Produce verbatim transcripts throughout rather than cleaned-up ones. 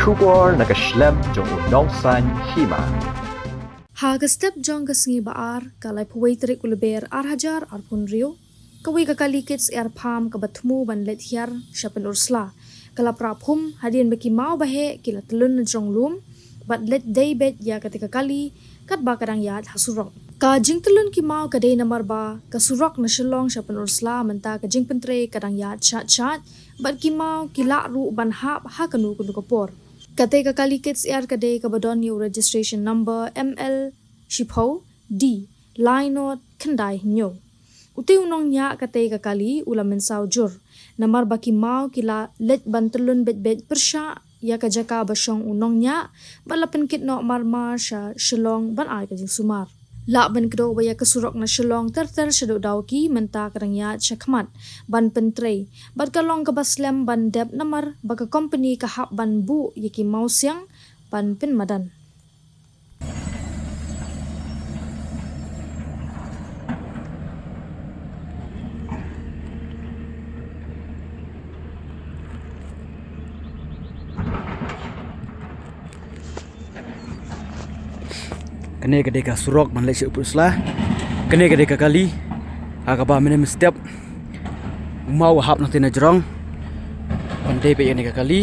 Khubor na ka shlem jong u nongsaiñ hima. Ha ka step jong ka sngi ba ar, ka laiphew wei tarik u Lber ar hajar arphew hynriew, kawei ka kali kit syiar pham kaba thmu ban leit hiar sha Pynursla ka la pra phum hadien ba ki maw ba heh ki la tyllun na jrong lum bad leit dei beit ïa kata ka kali katba ka dang ïaid ha surok. Ka jingtyllun ki maw ka dei namar ba ka surok na Shillong sha Pynursla mynta ka jingpyntrei ka dang ïaid shait shait bad ki maw ki lah ruh ban hap ha kano kano ka por. Katei ka kali kit syiar ka dei kaba don ïa u registration number M L shiphew D lai not khyndai hynñiew. Utei u nongñiah katei ka kali u la mynsaw jur namar ba ki maw ki la leit ban tyllun beit beit pyrshah ïa ka jaka ba shong u nongñiah bad la pynkit noh marmar sha Shillong ban ai ka jingsumar. Lah ban kdew ba ïa ka surok na Shillong ter ter shaduh Dawki mynta ka dang ïaid shakhmat ban pyntrei bad ka long kaba slem ban dep namar ba ka kompani ka hap ban buh ïa ki mawsiang ban pynmadan. Kane ka dei ka surok ban leit sha Pynursla. Kane ka dei ka kali ha kaba mynne mynstep u maw u hap na tei na jrong ban dei beit ïa kane ka kali.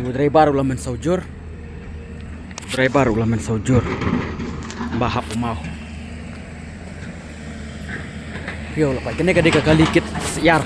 U driver u la mynsaw jur. Driver u la mynsaw jur ba hap u maw. Phi ïoh la pait, kane ka dei ka kali kit syiar.